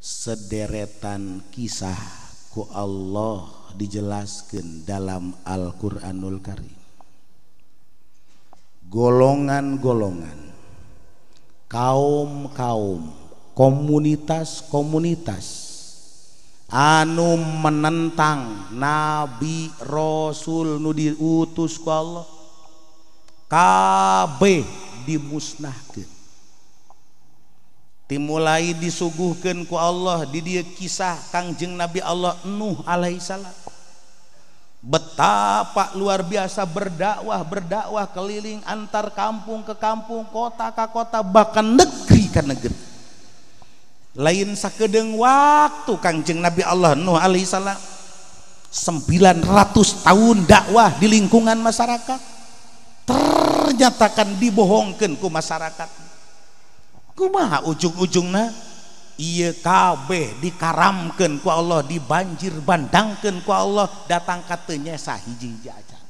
Sederetan kisah ku Allah dijelaskan dalam Al-Qur'anul Karim. Golongan-golongan, kaum-kaum, komunitas-komunitas anu menentang nabi rasul nu diutus ku Allah kabeh dimusnahkeun. Dimulai disuguhkeun ku Allah di dieu kisah Kangjeng Nabi Allah Nuh alaihissalam. Betapa luar biasa berdakwah keliling antar kampung ke kampung, kota ke kota, bahkan negeri ke negeri. Lain sakedeung waktu Kangjeng Nabi Allah Nuh alaihissalam 900 tahun dakwah di lingkungan masyarakat, ternyata kan dibohongkeun ku masyarakat. Kumaha ujung-ujungna ieu kabeh dikaramkeun ku Allah, dibanjir bandangkeun ku Allah, datang ka teu nyesa hiji-hiji acan.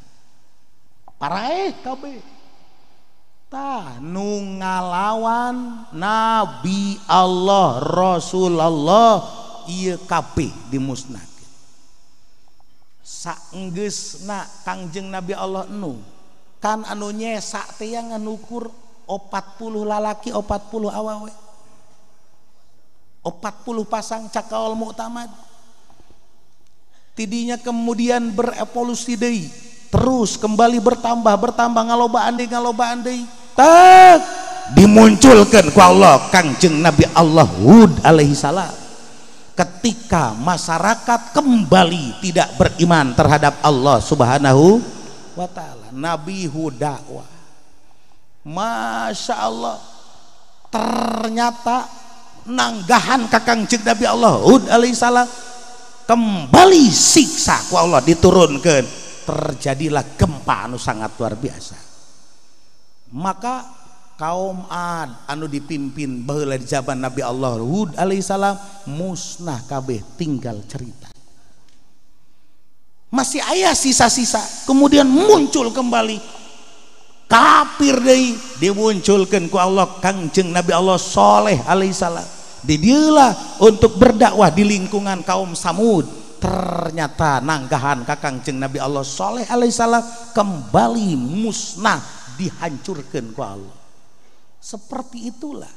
Paraeh kabeh. Tah nu ngalawan Nabi Allah Rasulullah ieu kabeh dimusnahkeun. Saenggeusna Kangjeng Nabi Allah Nuh kan anu nyesa teh ngan ukur 40 lalaki 40 awewe, 40 pasang cakaol muktamad. Tidinya kemudian berevolusi deui, terus kembali bertambah ngalobaan deui, tak dimunculkan ku Allah Kangjeng Nabi Allah Hud alaihi salam. Ketika masyarakat kembali tidak beriman terhadap Allah Subhanahu wa taala, Nabi Hud dakwah. Masya Allah, ternyata nanggahan Kangjeng Nabi Allah Hud alaihissalam kembali siksa ku Allah diturunkan, terjadilah gempa anu sangat luar biasa. Maka kaum Ad anu dipimpin baheula di zaman Nabi Allah Hud alaihissalam musnah kabeh, tinggal cerita. Masih aya sisa-sisa, kemudian muncul kembali kafir deui, dimunculkan ku Allah Kangjeng Nabi Allah Soleh alaihissalam. Didieulah untuk berdakwah di lingkungan kaum Samud. Ternyata nanggahan ka Kangjeng Nabi Allah Soleh alaihissalam kembali musnah, dihancurkan ku Allah. Seperti itulah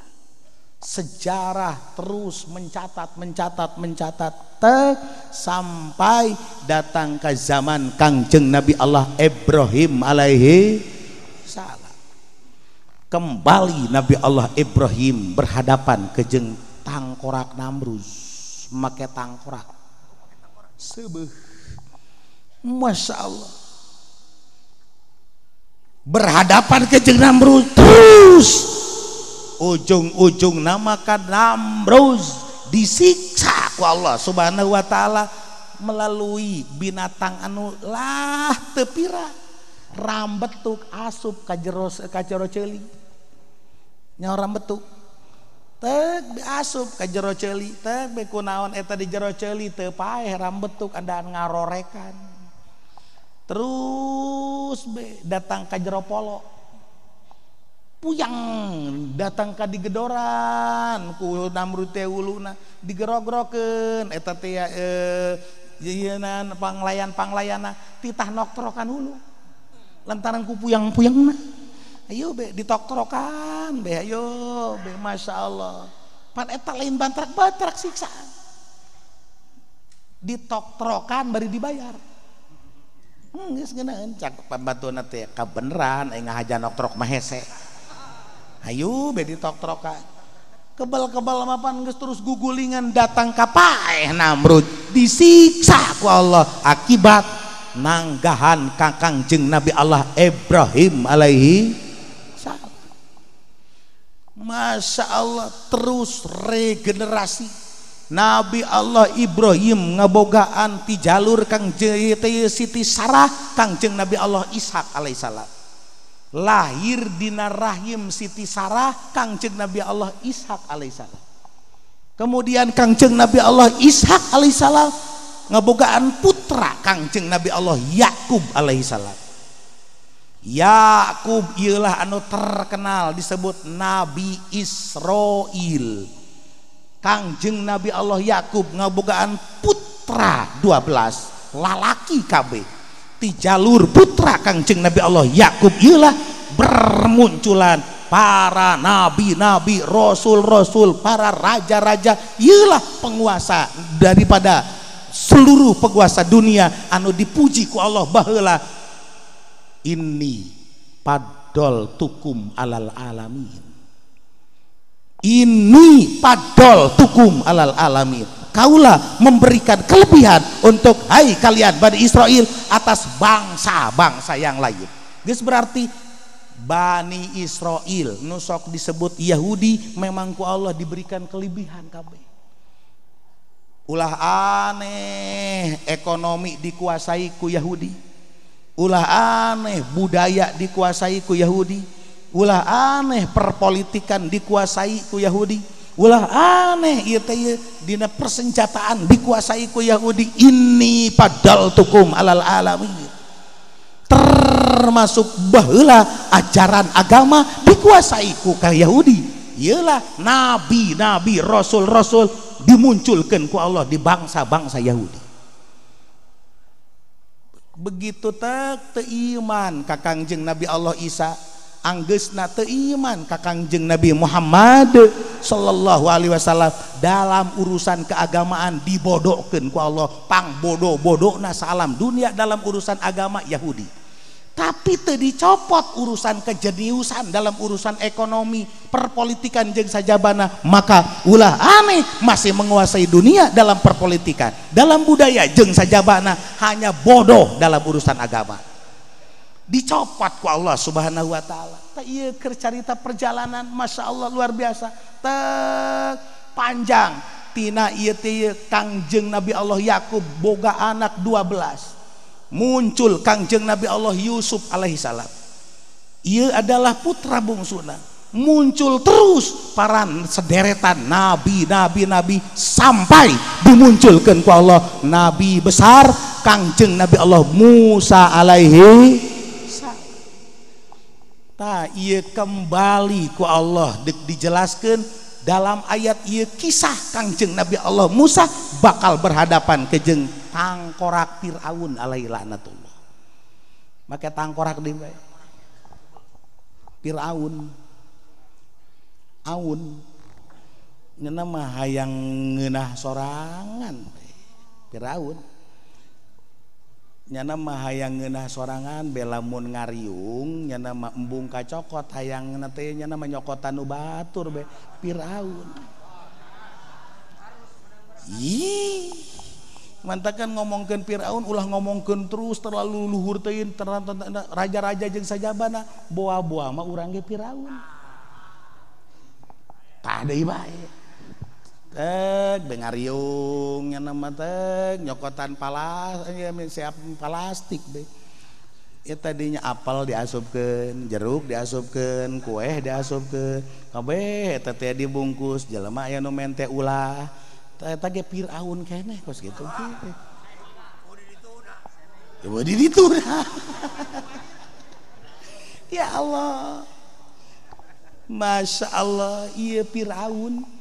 sejarah terus mencatat sampai datang ke zaman Kangjeng Nabi Allah Ibrahim alaihi salam. Kembali Nabi Allah Ibrahim berhadapan ke jeung tangkorak Namrus, make tangkorak sebeuh. Masya Allah, berhadapan ke jeung Namrus terus ujung-ujung nama kan Namrus disiksa ku Allah Subhanahu wa taala melalui binatang anu lah teu pira rambetuk asup ka jero ceuli, nyaho rambetuk tek asup ka jero ceuli, tek be kunaon eta di jero ceuli teu paeh rambetuk andaan ngarorekan. Terus be datang ka jero polo, puyang datang ka digedoran ku Namrud teh wuluna digerog-grokeun eta teh yeunaan panglayan-panglayana titah noktrokan hulu lantaran ku puyang-puyangna. Ayo be ditoktrokan be, ayo be, masya Allah. Pan eta lain bantrak-bantrak siksaan, ditoktrokan bari dibayar. Geus ngeunaheun cak pambatuna teh kabeneran aing ngahaja noktrok mah hese. Ayo be ditoktrokan, kebal-kebal mapan geus terus gugulingan datang ka paeh Namrud, disiksa ku Allah akibat nanggahan ka Kangjeng Nabi Allah Ibrahim alaihi salam. Masya Allah, terus regenerasi Nabi Allah Ibrahim ngabogaan ti jalur Kangjeng Siti Sarah Kangjeng Nabi Allah Ishak alaihissalam. Lahir dina rahim Siti Sarah Kangjeng Nabi Allah Ishak alaihissalam. Kemudian Kangjeng Nabi Allah Ishak alaihissalam ngabogaan putra Kangjeng Nabi Allah Yakub alaihissalam. Yakub ialah anu terkenal disebut Nabi Israel. Kangjeng Nabi Allah Yakub ngabogaan putra 12 lalaki kabeh. Ti jalur putra Kangjeng Nabi Allah Yakub ieulah bermunculan para nabi-nabi, rasul-rasul, para raja-raja, ieulah penguasa daripada seluruh penguasa dunia anu dipuji ku Allah baheula inni padol tukum alal alamin. Ini padol tukum alal alamin. Kaulah memberikan kelebihan untuk hai kalian Bani Israel atas bangsa-bangsa yang lain. Geus berarti Bani Israel nu sok disebut Yahudi memang ku Allah diberikan kelebihan kabeh. Ulah aneh ekonomi dikuasai ku Yahudi. Ulah aneh budaya dikuasai ku Yahudi. Ulah aneh perpolitikan dikuasai ku Yahudi. Ulah aneh ieu teh dina persenjataan dikuasai ku Yahudi. Ini padal tukum alal alamin. Termasuk baheula ajaran agama dikuasai ku ka Yahudi. Iyalah nabi-nabi, rasul-rasul dimunculkan ku Allah di bangsa-bangsa Yahudi. Begitu teh teu iman ka Kangjeng Nabi Allah Isa, anggeusna teu iman ka Kangjeng Nabi Muhammad sallallahu alaihi wasallam dalam urusan keagamaan dibodohkeun ku Allah, pang bodoh-bodohna salam dunia dalam urusan agama Yahudi. Tapi teu dicopot urusan kejeniusan dalam urusan ekonomi, perpolitikan jeung sajabana, maka ulah aneh masih menguasai dunia dalam perpolitikan, dalam budaya jeung sajabana, hanya bodoh dalam urusan agama. Dicopot ku Allah Subhanahu wa taala. Tah ieu keur carita perjalanan Masya Allah luar biasa. Teh panjang tina ieu teh Kangjeng Nabi Allah Yakub boga anak 12. Muncul Kangjeng Nabi Allah Yusuf alaihi salam. Ia adalah putra bungsuna. Muncul terus para sederetan nabi nabi nabi sampai dimunculkan ku Allah nabi besar Kangjeng Nabi Allah Musa alaihi salam. Tah ieu kembali ku Allah dijelaskan dalam ayat ieu kisah Kangjeng Nabi Allah Musa bakal berhadapan kejeng tangkorak Fir'aun alaihi laknatullah. Make tangkorak di bae. Fir'aun. Aun. Ngeunah mah hayang ngeunah sorangan. Fir'aun. Nyana mah hayang ngeunah sorangan belamun ngariung, nyana mah embung kacokot hayang teh nyana mah nyokotan nu batur be Fir'aun. Ih. Mantakan ngomongkeun Fir'aun ulah ngomongkeun terus terlalu luhur teuing raja-raja jeung sajabana boa-boa mah urang ge Fir'aun. Tah deui bae. Tek bengariung nyana mah tek nyokotan palas siap plastik deh. Ya tadinya apel diasupkeun, jeruk diasupkeun, kue diasupkeun, kabeh eta teh dibungkus jelema aya nu mente ulah. Eta ge Fir'aun keneh kos gitu. Ya di dituna. Ya Allah. Masya Allah, iya Fir'aun.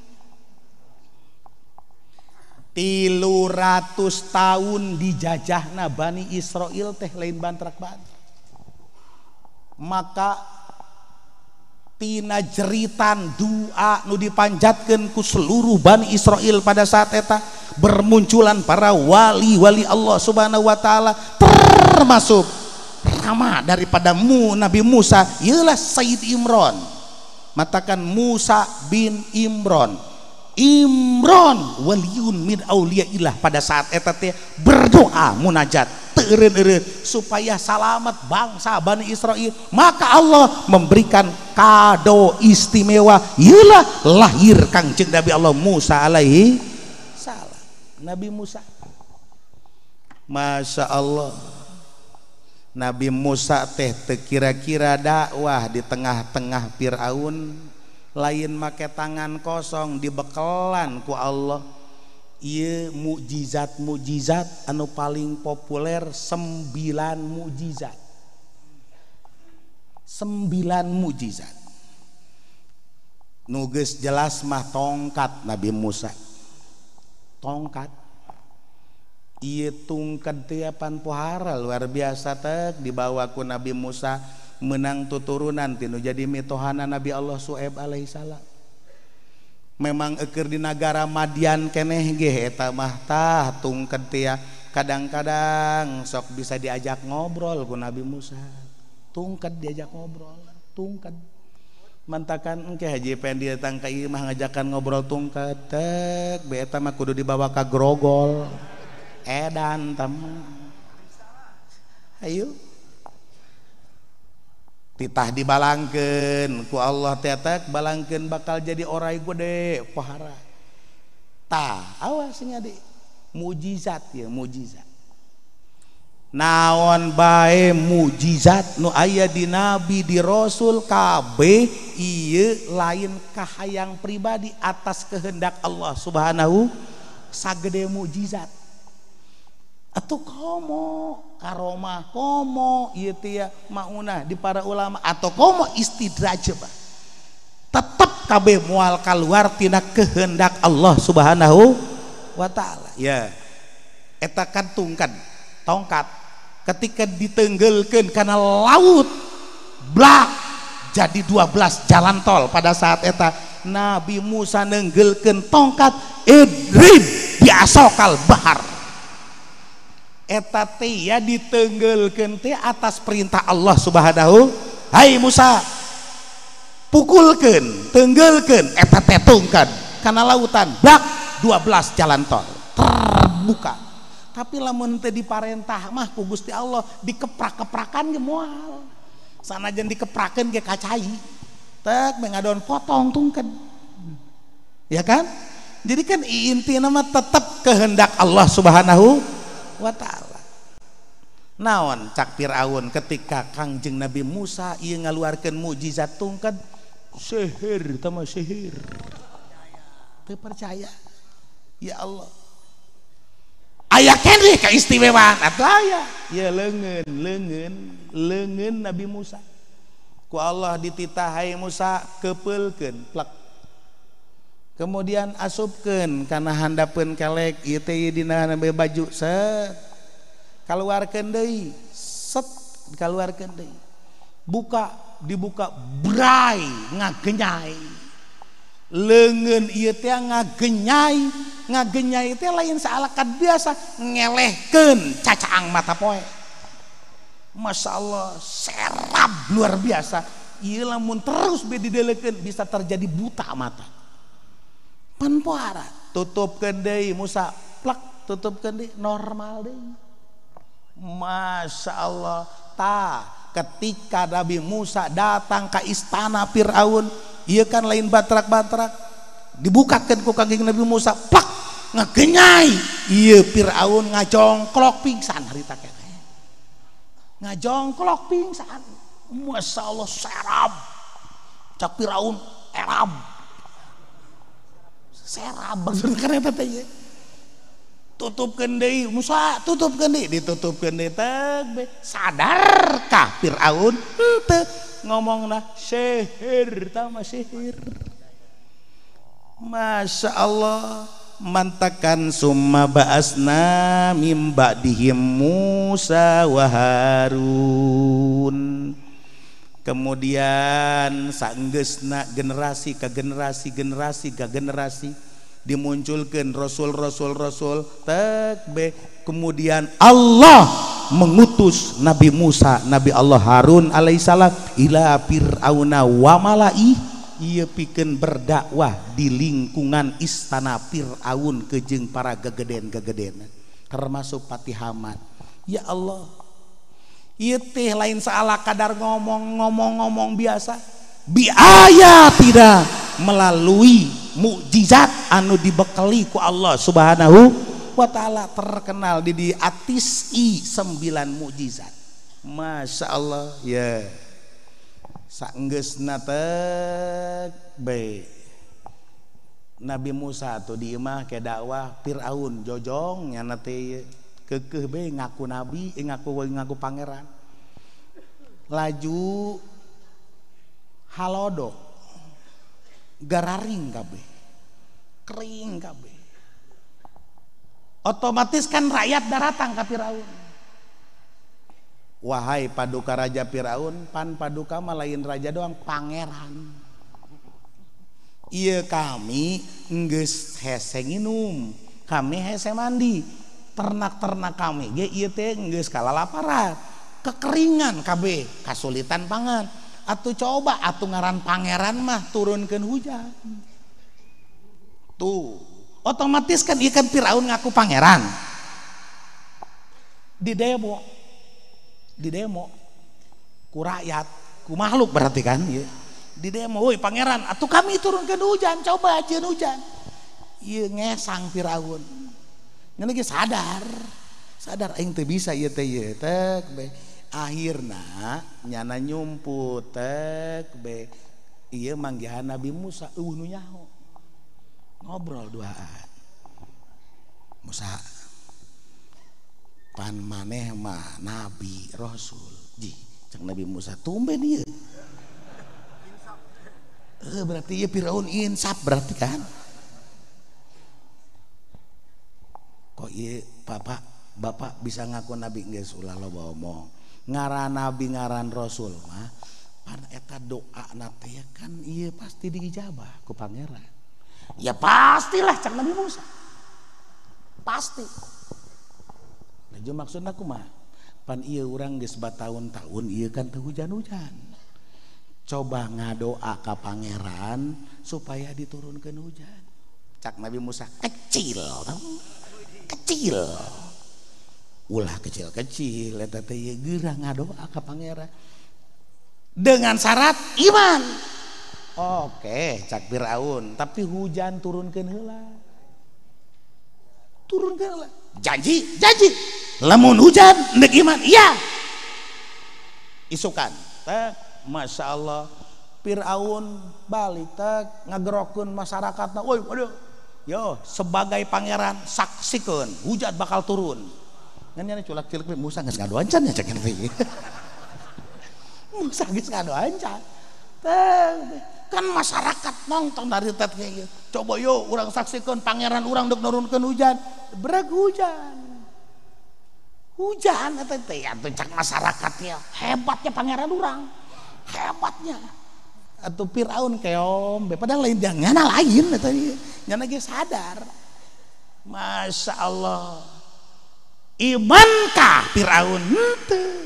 300 tahun dijajahna Bani Israel teh lain bantrak-bantrak. Maka tina jeritan doa nu dipanjatkeun ku seluruh Bani Israel pada saat eta bermunculan para wali-wali Allah Subhanahu wa taala, termasuk rama daripada Nabi Musa ialah Sayyid Imron. Matakan Musa bin Imron. Imron waliyun min auliyaillah pada saat eta teh berdoa munajat teureun-eureun supaya salamat bangsa Bani Israel, maka Allah memberikan kado istimewa ialah lahir Kangjeng Nabi Allah Musa alaihi salam. Nabi Musa, Masya Allah, Nabi Musa teh teu kira-kira dakwah di tengah-tengah Fir'aun lain make tangan kosong, dibekelan ku Allah. Ieu mukjizat-mukjizat anu paling populer 9 mukjizat. 9 mukjizat. Nu geus jelas mah tongkat Nabi Musa. Tongkat. Ieu tungkat teh pan pohara luar biasa teh dibawa ku Nabi Musa menang tuturunan tinu jadi mitohana Nabi Allah Su'aib alaihi salam. Memang eukeur di nagara Madian keneh ge eta mah tah tungkat teh kadang-kadang sok bisa diajak ngobrol ku Nabi Musa. Tungkat diajak ngobrol, tungkat. Mantakan engke Haji Pendi datang ka ieu mah ngajakan ngobrol tungkat tek be eta mah kudu dibawa ka grogol. Edan tam. Ayo. Titah dibalangkeun ku Allah teh tek balangkeun bakal jadi orai gede pohara. Tah awas nya di mujizat ya mujizat. Naon bae mujizat nu aya di nabi di rasul kabeh ieu lain kahayang pribadi atas kehendak Allah Subhanahu sagede mujizat. Atuh komo karomah komo ieu teh maunah di para ulama atau komo istidraj bah. Tetep kabeh moal kaluar tina kehendak Allah Subhanahu wa taala. Ya. Eta kan tungkat tongkat ketika ditenggelkan karena laut blak jadi 12 jalan tol pada saat eta Nabi Musa nenggelkan tongkat idrib biasokal bahar eta teh ya ditenggelkan teh atas perintah Allah Subhanahu. Hai Musa pukulkeun tenggelkeun eta teh tongkat karena lautan blak 12 jalan tol terbuka. Tapi lamun teu diparentah mah ku Gusti Allah dikeprak-keprakan ge moal. Sanajan dikeprakeun ge kacai. Tek mengadon potong tungkeun. Ya kan? Jadi kan intina mah tetep kehendak Allah Subhanahu wa taala. Naon cak Firaun ketika Kangjeng Nabi Musa ieu ngaluarkeun mukjizat tungkeun sihir teh mah sihir. Teu percaya. Ya Allah. Aya keneh keistimewaan atuh aya ya leungeun leungeun leungeun Nabi Musa ku Allah dititah hai Musa kepeulkeun plek kemudian asupkeun kana handapeun kelek ieu teh dina baju set kaluarkeun deui set kaluarkeun deui buka dibuka brai ngagenyai leungeun ieu teh ngagenyai ngagenyai teh lain saalakan biasa ngelehkeun cacaang mata poe. Masya Allah serab luar biasa ieu lamun terus be didelekeun bisa terjadi buta mata. Pan pohara tutupkeun deui Musa plek tutupkeun deui normal deui. Masya Allah tah ketika Nabi Musa datang ke istana Firaun ieu kan lain batrak-batrak dibukakeun ku Kangjeng Nabi Musa plak ngegenyai ieu Firaun ngajongklok pingsan harita keneh ngajongklok pingsan. Masya Allah serab cak Firaun erab serab maksudna kan eta teh tutupkeun deui Musa tutupkeun deui ditutupkeun deui teh sadarkah Firaun henteu ngomongna sihir tah mah sihir. Masya Allah mantakan summa ba'asna mim ba'dihim Musa wa Harun. Kemudian sanggeusna generasi ke generasi generasi ke generasi dimunculkan rasul rasul rasul tekbe kemudian Allah mengutus Nabi Musa Nabi Allah Harun alaihissalam ila Fir'auna wa mala'i ieu pikeun berdakwah di lingkungan istana Fir'aun kejeng para gegeden-gegeden termasuk Patih Haman. Ya Allah ieu teh lain saala kadar ngomong-ngomong-ngomong biasa biaya tidak melalui mukjizat anu dibekali ku Allah Subhanahu wa taala terkenal di atis i 9 mukjizat. Masya Allah ya sanggeusna teh be Nabi Musa tuh di imah ke dakwah Firaun jojong nyana teh kekeh be ngaku nabi ngaku pangeran laju halodo Gararing kabeh. Kering kabeh. Otomatis kan rakyat daratang ka Firaun. Wahai paduka raja Firaun, pan paduka mah lain raja doang, pangeran. Ieu kami geus hese nginum, kami hese mandi. Ternak-ternak kami ge ieu teh geus kalalaparan, kekeringan kabeh, kasulitan pangan. Atuh coba atuh ngaran pangeran mah turunkeun hujan. Tuh, otomatis kan ieu kan Firaun ngaku pangeran. Di demo ku rakyat, ku makhluk berarti kan ieu. Di demo, woi pangeran, atuh kami turunkeun hujan, coba ajeun hujan. Ieu ngesang Firaun. Ngan ge sadar. Sadar aing teu bisa ieu teh ieu tek be. Akhirna nyana nyumput tek be. Ieu manggihan Nabi Musa eueuh nu nyaho. Ngobrol duaan. Musa pan maneh mah nabi rasul. Jih, cek Nabi Musa tumben ieu. Berarti ieu Firaun insaf berarti kan. Kok ieu bapak bisa ngaku nabi geus ulah loba omong. Ngaran nabi ngaran rasul mah pan eta doana teh kan ieu pasti diijabah ku pangeran. Ya pastilah cak Nabi Musa. Pasti. Laju maksudna kumaha? Pan ieu urang geus bataun-taun ieu kan teu hujan-hujan. Coba ngadoa ka pangeran supaya diturunkeun hujan. Cak Nabi Musa kecil, kecil. Ulah kecil-kecil eta teh ieu geura ngadoa ka pangeran. Dengan syarat iman. Oke, cak Firaun, tapi hujan turunkeun heula. Turunkeun heula. Janji, janji. Lamun hujan ndek iman, iya. Isukan. Tek, Masya Allah. Firaun balik tek ngagerokeun masyarakatna. Woi, waduh. Yo, sebagai pangeran saksikeun hujan bakal turun. Ngan nya culak-cilik Musa geus ngadoan can nya cek teh. Musa geus ngadoan can. Kan masyarakat nonton dari teh gitu. Coba yo urang saksikan pangeran urang dek nurunkeun hujan, breg hujan. Hujan eta teh atuh cak masyarakatnya, hebatnya pangeran urang. Hebatnya. Atuh Firaun keom, padahal lain nyana lain eta nyana ge sadar. Masya Allah. Imankah Firaun? Henteu.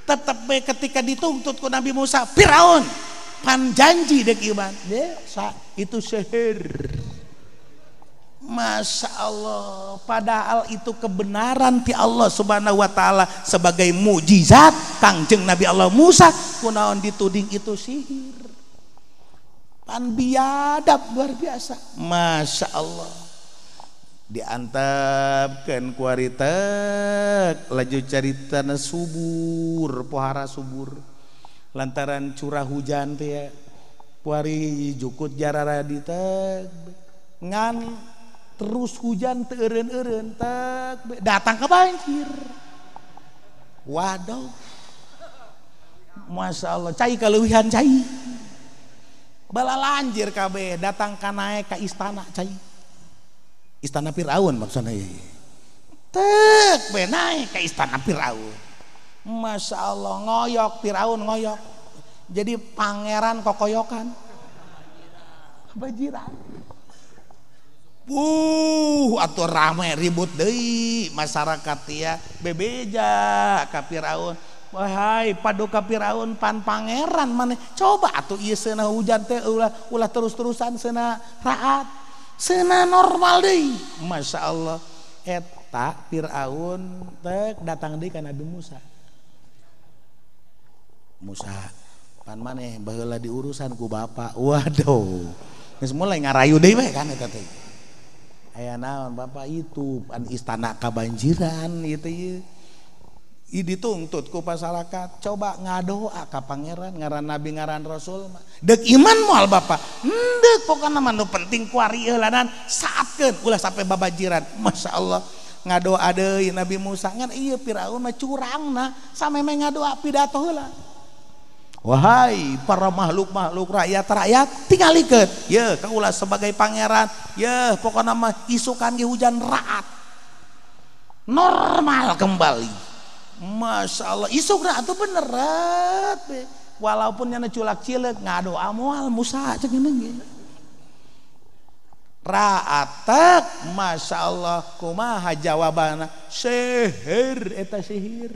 Tetep be ketika dituntut ku Nabi Musa, Firaun pan janji dek iman desa itu sihir. Masya Allah, padahal itu kebenaran ti Allah Subhanahu wa taala sebagai mukjizat Kangjeng Nabi Allah Musa kunaon dituding itu sihir. Pan biadab luar biasa. Masya Allah. Diantepkeun ku aritek laju caritana subur, pohara subur. Lantaran curah hujan teh ya puari jukut jarara di tek ngan terus hujan teu eureun-eureun tek datang ke banjir. Waduh, Masya Allah, cai kaleuwihan cai balalanjir kabeh datang ka naek ka istana cai, istana Firaun maksudna ieu tek be naek ka istana Firaun. Masya Allah, ngoyok Firaun ngoyok. Jadi pangeran kokoyokan. Kebanjiran. Atuh rame ribut deui masyarakat ya bebeja ka Firaun. Wahai paduka Firaun pan pangeran maneh. Coba atuh ieu seunah hujan teh ulah terus-terusan seunah raat. Seunah normal deui. Masya Allah. Eta Firaun teh datang deui ka Nabi Musa. Musa pan maneh baheula diurusan ku bapak. Waduh, geus mulai ngarayu deui we kan eta teh. Aya naon bapak itu pan istana kabanjiran ieu teh ieu. Ieu dituntut ku masyarakat, coba ngadoa ka pangeran ngaran nabi ngaran rasul mah. Deuk iman moal bapak. Henteu pokona mah nu penting kuari heulanan saatkeun ulah sampai babanjiran. Masya Allah. Ngadoa deui Nabi Musa ngan ieu Firaun mah curangna sameme ngadoa pidato heula. Wahai para makhluk-makhluk rakyat-rakyat tingalikeun ye kaula sebagai pangeran ye pokona mah isukan ge hujan raat normal kembali. Masya Allah isuk raat tuh bener raat be. Walaupun nyana culak cileuk ngadoa moal Musa cek ge raatak. Masya Allah kumaha jawabanna sihir eta sihir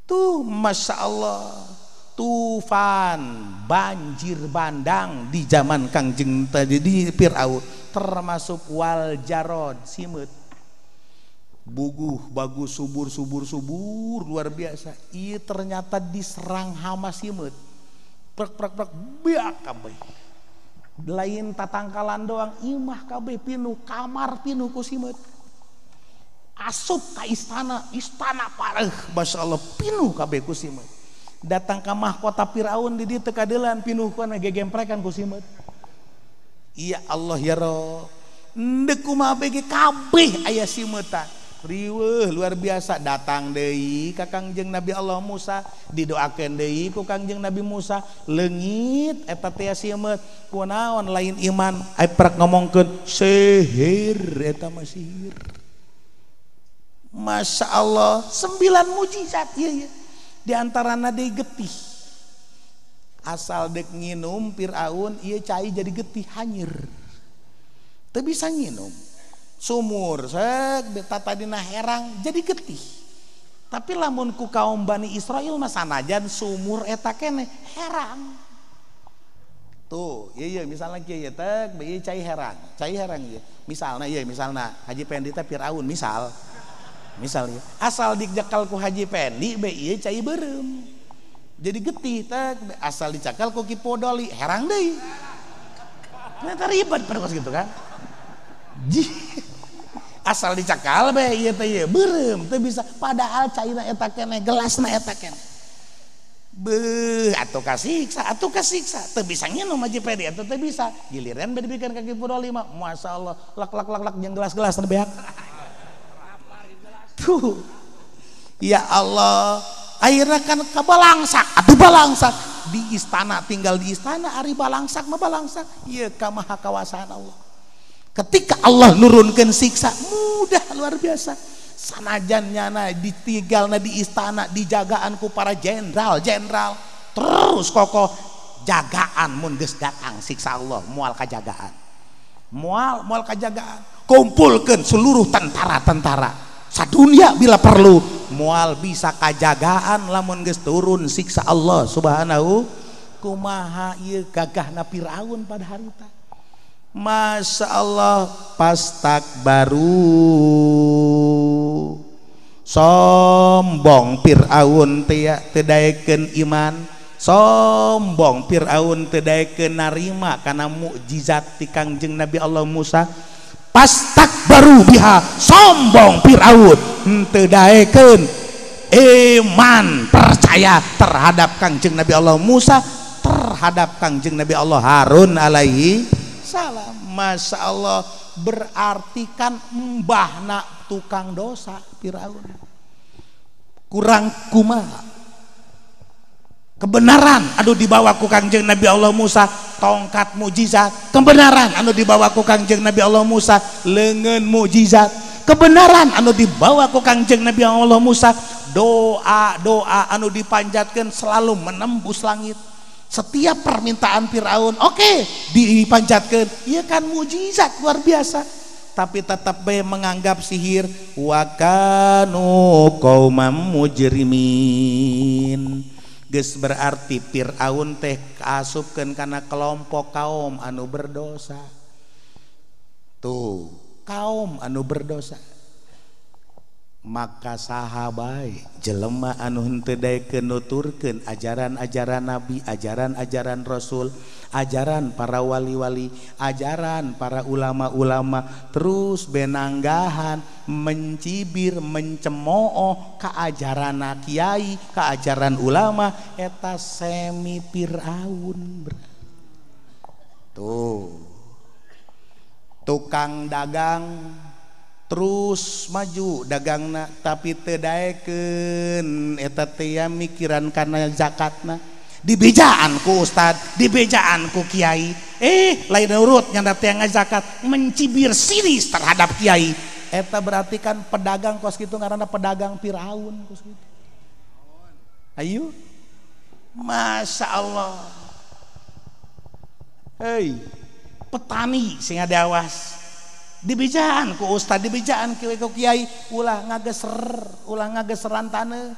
tuh. Masya Allah tufan banjir bandang di zaman Kangjeng tadi di Fir'aun termasuk wal jarod simeut buguh bagus subur subur subur luar biasa. Ieu ternyata diserang hama simeut prek prek prek biak kabeh lain tatangkalan doang imah kabeh pinuh kamar pinuh ku simeut asup ka istana istana pareuh Masya Allah pinuh kabeh ku simeut datang ka mahkota Firaun di dieu teu kadelan pinuh kana gegemprekan ku simeut. Ya Allah ya Rob endek kumaha bege kabeh aya simeutan riweuh luar biasa. Datang deui ka Kangjeng Nabi Allah Musa didoakeun deui ku Kangjeng Nabi Musa leungit eta teh simeut kunaon lain iman ai prek ngomongkeun sihir eta mah sihir. Masya Allah 9 mujizat ieu ieu di antarana deui getih asal dek nginum Firaun ieu cai jadi getih hanyir teu bisa nginum sumur sek tadina herang jadi getih. Tapi lamun ku kaum Bani Israel mah sanajan sumur eta keneh herang tuh ieu misalna kieu ieu teh ieu cai herang ieu misalna ieu misalna Haji Pendi teh Firaun misal ieu asal dicekal ku Haji Pendi be ieu cai beureum jadi getih teh asal dicakal ku Ki Podoli herang deui. Ternyata ribet perkos gitu kan. Asal dicakal be ieu teh ieu beureum teu bisa padahal caina eta keneh gelasna eta keneh beuh atuh kasiksa teu bisa nginum Haji Pendi atuh teu bisa giliran be dibikeun ka Ki Podoli mah masyaallah lak lak lak lak jeung gelas-gelas teu beak tuh. Ya Allah akhirnya kan kabalangsak atuh balangsak di istana tinggal di istana ari balangsak mah balangsak ieu ka maha kawasaan Allah. Ketika Allah nurunkan siksa mudah luar biasa sanajan nyana ditinggalna di istana dijagaan ku para jenderal terus kokoh jagaan mun geus datang siksa Allah moal kajagaan moal kajagaan kumpulkeun seluruh tentara-tentara sadunia bila perlu moal bisa kajagaan lamun geus turun siksa Allah subhanahu. Kumaha ieu gagahna Firaun pada harita. Masya Allah pastak baru sombong Firaun teh teu daekeun iman sombong Firaun teu daekeun narima kana mukjizat ti Kangjeng Nabi Allah Musa pastak baru biha sombong Firaun teu daekeun iman percaya terhadap Kangjeng Nabi Allah Musa terhadap Kangjeng Nabi Allah Harun alaihi salam. Masya Allah berarti kan mbahna tukang dosa Firaun kurang kumaha kebenaran anu dibawa ku Kangjeng Nabi Allah Musa tongkat mukjizat kebenaran anu dibawa ku Kangjeng Nabi Allah Musa leungeun mukjizat kebenaran anu dibawa ku Kangjeng Nabi Allah Musa doa-doa anu dipanjatkan selalu menembus langit. Setiap permintaan Firaun oke dipanjatkan iya kan mukjizat luar biasa tapi tetap be menganggap sihir. Wa kanu qaumam mujrimin geus berarti Firaun teh kaasupkeun kana kelompok kaum anu berdosa tuh kaum anu berdosa. Maka saha bae jelema anu henteu daekeun nuturkeun ajaran-ajaran nabi, ajaran-ajaran rasul, ajaran para wali-wali, ajaran para ulama-ulama, terus benanggahan mencibir, mencemooh ka ajaran kiai, ka ajaran ulama, eta semi Firaun. Tuh tukang dagang Terus maju dagangna tapi teu daekeun eta teh mikiran kana zakatna. Dibejaan ku ustad, dibejaan ku kiai. Lain nurut nyanda teh ngazakat, mencibir sinis terhadap kiai. Eta berarti kan pedagang kos kitu ngaranna pedagang Firaun kos kitu. Ayo. Masya Allah. Hei, petani sing awas. Dibejaan ku ustad, dibejaan ku kiai, ulah ngageseran taneuh.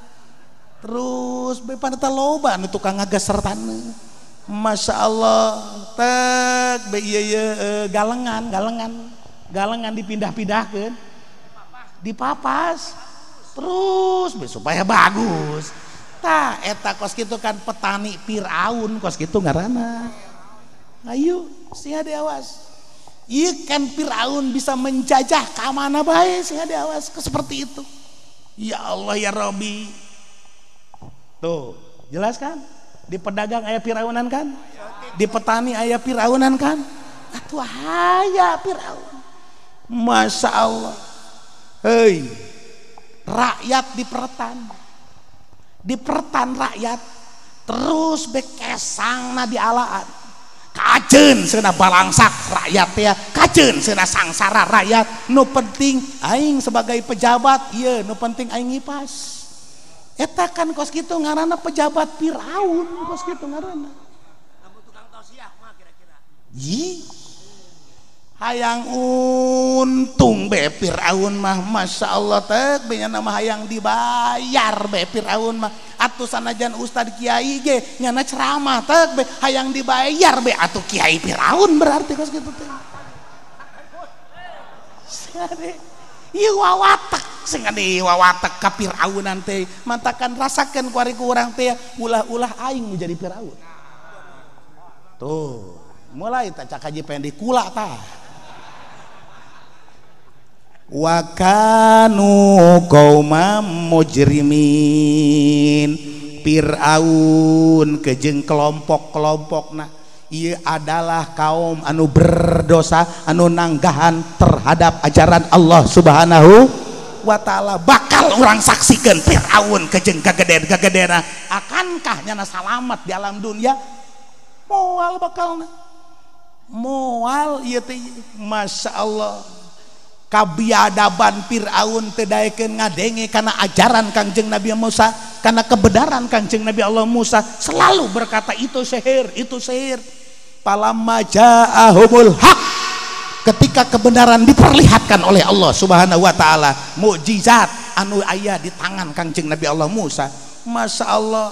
Terus be paneta loba nu tukang ngageser taneuh. Masya Allah, tek be ieu ieu galengan dipindah-pindahkeun. Dipapas. Terus be supaya bagus. Tah eta kos kitu kan petani Firaun kos kitu ngaranna. Ayo, sing awas. Iya kan Firaun bisa menjajah ka mana bae sing awas seperti itu. Ya Allah ya Robi. Tuh, jelas kan? Di pedagang aya Firaunan kan? Di petani aya Firaunan kan? Atuh aya Firaun. Masya Allah. Hei, rakyat diperetan. Diperetan rakyat terus bekesangna dialaan. Kajeun seuna balangsak rakyat ya, kajeun seuna sangsara rakyat. Nu penting aing sebagai pejabat, ieu nu penting aing ngipas. Eta kan kos kitu ngaranna pejabat Firaun, kos kitu ngaranna. Lamun tukang tausiah mah kira-kira. Yi. Hayang untung be Firaun mah, Masya Allah teh be nya mah hayang dibayar be Firaun mah. Atuh sanajan ustad kiai ge nyana ceramah teh be hayang dibayar be atuh kiai Firaun berarti kos kitu teh. Sade ieu wawatek sing adi wawatek ka Firaunan teh mantakan rasakeun ku ari ku urang teh ulah-ulah aing nu jadi Firaun. Tuh, mulai tah cak Haji Pendi kula tah. Wa kanu qaumam mujrimin. Firaun kejeng kelompok-kelompokna ieu adalah kaum anu berdosa anu nanggahan terhadap ajaran Allah Subhanahu wa taala. Bakal urang saksikeun Firaun kejeng kageden-kagedena akankah nyana salamat di alam dunia? Moal bakalna. Moal ieu teh Masya Allah. Kabiadaban Firaun teu daekeun ngadenge kana ajaran Kangjeng Nabi Musa, kana kebenaran Kangjeng Nabi Allah Musa, selalu berkata itu sihir, itu sihir. Palamma ja'ahumul haq, ketika kebenaran diperlihatkan oleh Allah Subhanahu wa taala, mukjizat anu aya di tangan Kangjeng Nabi Allah Musa, Masya Allah,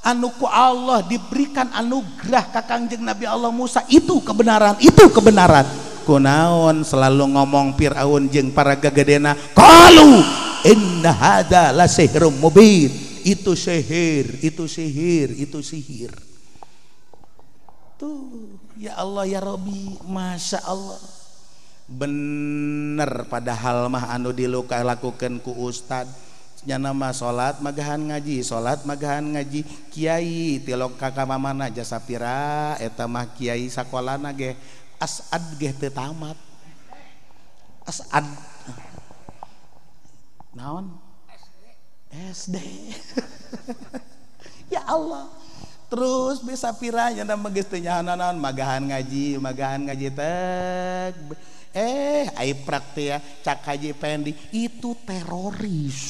anu ku Allah diberikan anugerah ka Kangjeng Nabi Allah Musa, itu kebenaran, itu kebenaran. Kunaon selalu ngomong Firaun jeung para gagedena, qalu inna hadza la sihrum mubin, itu sihir, itu sihir, itu sihir. Tuh, ya Allah ya Robi, Masya Allah. Bener padahal mah anu diluka lakukan ku ustad nyana mah salat magahan ngaji, salat magahan ngaji, kiai tilok ka mamana jasa pira eta mah kiai sakolana ge asad ge teu tamat. Asad naon? SD. Ya Allah. Terus bisa pira nya mah geus teu nyaho naon magahan ngaji teh. Ai prak teh ya cak Haji Pendi itu teroris.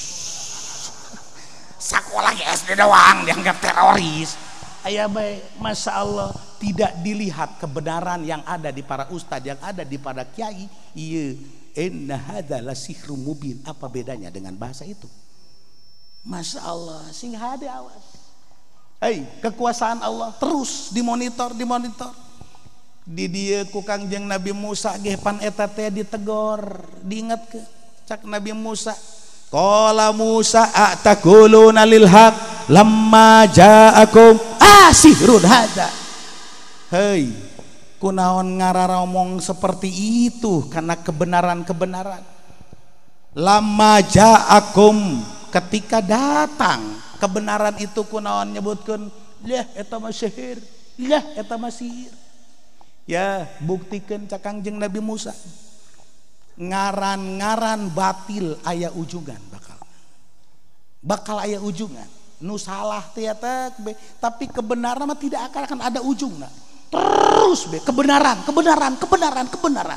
Sakola ge SD doang dianggap teroris. Aya bae, Masya Allah, tidak dilihat kebenaran yang ada di para ustad, yang ada di para kiai. Iya, inna hadza la sihrum mubin. Apa bedanya dengan bahasa itu? Masya Allah, sing hade awas. Hei, kekuasaan Allah terus dimonitor, dimonitor. Di dieu ku Kangjeng Nabi Musa ge pan eta teh ditegor, diingatkeun cak Nabi Musa. Qala Musa ataquluna lil haq lamma ja'akum asihrun hadza. Hei, kunaon ngararomong seperti itu karena kebenaran-kebenaran. Lamma ja'akum, ketika datang kebenaran itu kunaon nyebutkeun lah eta mah sihir, lah eta mah sihir. Ya, buktikeun cak Kangjeng Nabi Musa. Ngaran-ngaran batil aya ujungan bakal. Bakal aya ujungan. Nu salah teh be, tapi kebenaran mah tidak akan ada ujungna. Terus be kebenaran, kebenaran, kebenaran, kebenaran.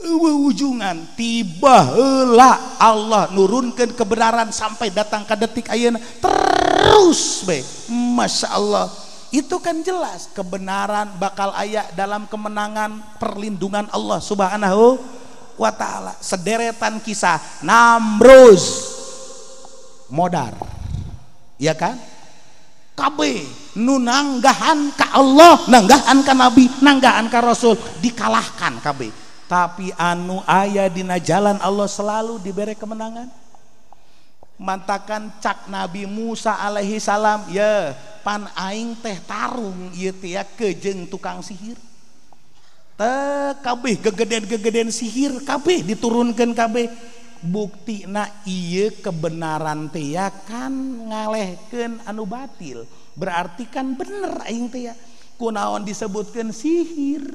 Eueuh ujungan tiba heula Allah nurunkeun kebenaran sampai datang ke detik ayeuna terus be. Masya Allah. Itu kan jelas kebenaran bakal aya dalam kemenangan perlindungan Allah Subhanahu wa ta'ala. Sederetan kisah Namruz modar, ya kan? Kabeh nu nanggahan ka Allah, nanggahan ka Nabi, nanggahan ka Rasul dikalahkan kabeh. Tapi anu aya dina jalan Allah selalu diberi kemenangan. Mantakan cak Nabi Musa alaihi salam, ya pan aing teh tarung ieu teh ya kejeng tukang sihir. Teh kabeh gegeden-gegeden sihir kabeh diturunkeun kabeh. Buktina ieu kebenaran teh ya kan ngalehkeun anu batil. Berarti kan bener aing teh ya. Kunaon disebutkeun sihir.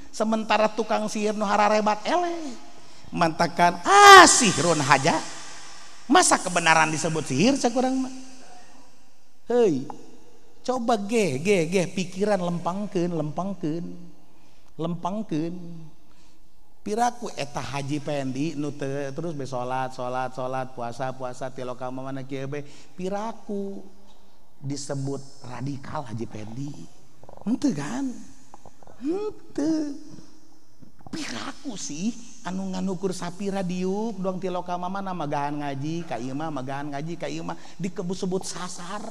Sementara tukang sihir nu hararebat eleh. Mantakan ah sihrun haja. Masa kebenaran disebut sihir sakurang mah? Hei, coba geh geh geh pikiran lempangkeun lempangkeun lempangkeun. Piraku eta Haji Pendi nu teu terus be salat salat salat puasa puasa tiloka mana kieu be piraku disebut radikal Haji Pendi. Henteu kan? Henteu. Piraku sih anu nganukur sapira diuk doang tiloka mana magahan ngaji ka ieu mah magahan ngaji ka ieu mah dikebut-sebut sasar.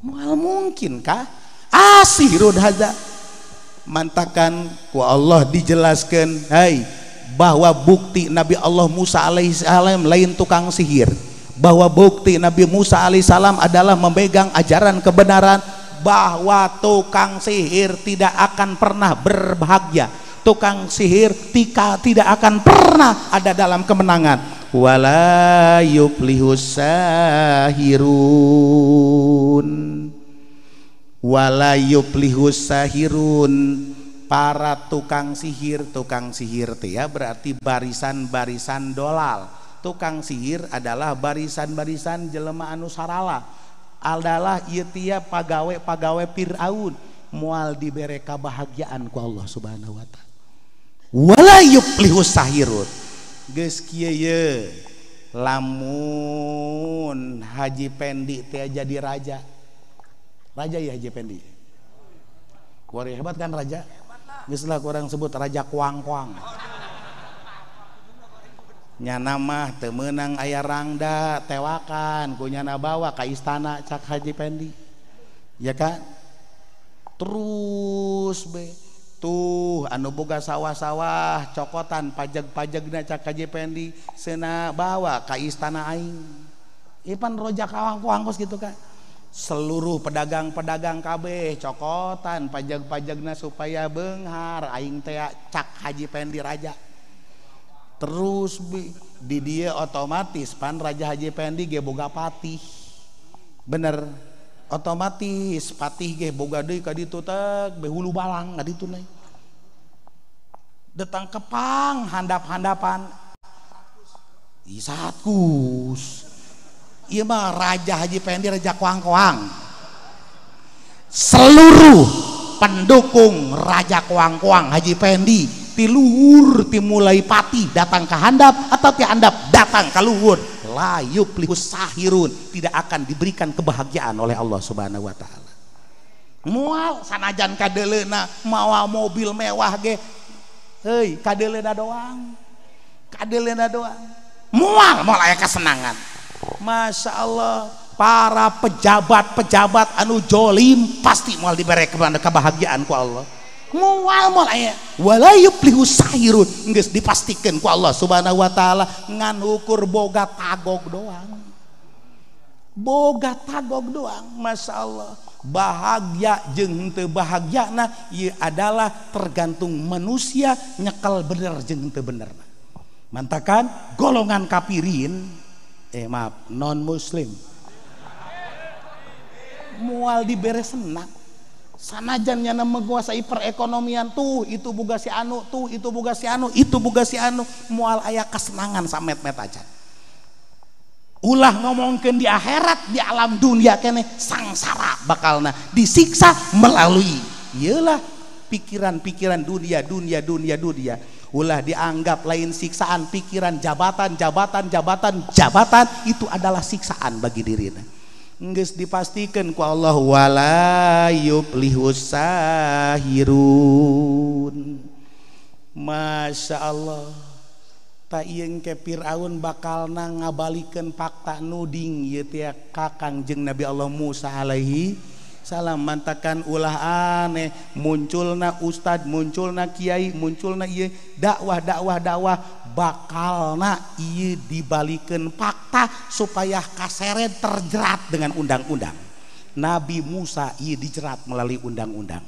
Moal mungkin kah? Asirun haza. Mantakan ku Allah dijelaskan, hai, bahwa bukti Nabi Allah Musa alaihi salam lain tukang sihir, bahwa bukti Nabi Musa alaihi salam adalah memegang ajaran kebenaran, bahwa tukang sihir tidak akan pernah berbahagia, tukang sihir tidak akan pernah ada dalam kemenangan. Wala yuflihus sahirun, wala yuflihus sahirun. Para tukang sihir teh ya berarti barisan-barisan dolal. Tukang sihir adalah barisan-barisan jelema anu sarala, adalah ieu tiap pagawe-pagawe Fir'aun, moal dibere kabahagiaan ku Allah Subhanahu wa taala. Wala yuflihus sahirun. Geus kieu ye, lamun Haji Pendi teh jadi raja. Raja ya Haji Pendi. Kuari hebat kan raja? Geus lah kurang sebut raja kuang-kuang. Nyana mah teu meunang aya rangda tewakan ku nyana bawa ka istana cak Haji Pendi. Ya kan? Terus be tuh anu boga sawah-sawah cokotan pajeg-pajegna cak Haji Pendi seuna bawa ka istana aing. Ipan roja kawang-kuang kos gitu kan. Seluruh pedagang-pedagang kabeh cokotan pajeg-pajegna supaya beunghar aing teh cak Haji Pendi raja. Terus di dia otomatis pan Raja Haji Pendi ge boga patih. Bener, otomatis patih ge boga deui ka ditu teh be hulu balang ka ditu naik. Datang kepang handap-handapan. Isatkus. Ieu mah Raja Haji Pendi raja koang-koang. Seluruh pendukung Raja Koang-koang Haji Pendi ti luhur ti mulai pati datang ke handap atau ti handap datang ke luhur, la yuflihus sahirun, tidak akan diberikan kebahagiaan oleh Allah Subhanahu wa taala. Moal sanajan kadeleuna mawa mobil mewah ge, heuy kadeleuna doang. Kadeleuna doang. Moal moal aya kesenangan. Masya Allah, para pejabat-pejabat anu jolim pasti moal diberi kebahagiaan ku Allah. Moal moal aya wala yuflihus sahirun, geus dipastikan ku Allah Subhanahu wa taala ngan ukur boga tagog doang. Boga tagog doang, Masya Allah. Bahagia jeung henteu bahagiana ieu adalah tergantung manusia nyekel bener jeung henteu benerna. Mantakan golongan kafirin, maaf, non muslim moal dibere senang. Sanajan nyana menguasai perekonomian tuh itu boga si anu, tuh itu boga si anu, itu boga si anu, moal aya kesenangan samet-met aja. Ulah ngomongkeun di akhirat, di alam dunia keneh sangsara bakalna disiksa melalui iyalah pikiran-pikiran dunia, dunia, dunia, dunia. Ulah dianggap lain siksaan pikiran jabatan, jabatan, jabatan, jabatan itu adalah siksaan bagi dirina. Geus dipastikan ku Allah wala yuflihus sahirun. Masya Allah. Tak ieu ke Firaun bakalna ngabalikeun fakta nuding ieu teh ka Kangjeng Nabi Allah Musa alaihi salam. Mantakan ulah aneh munculna ustad, munculna kiai, munculna ieu dakwah, dakwah, dakwah bakalna ieu dibalikeun fakta supaya kaseret terjerat dengan undang-undang. Nabi Musa ieu dijerat melalui undang-undang,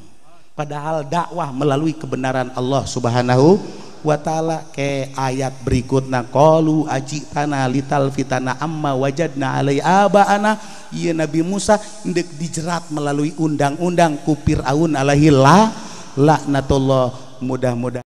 padahal dakwah melalui kebenaran Allah Subhanahu wa ta'ala. Ke ayat berikutna qalu ajitana lital fitana amma wajadna alai abaana. Ieu Nabi Musa ndek dijerat melalui undang-undang ku Firaun alaihi laknatullah. Mudah-mudahan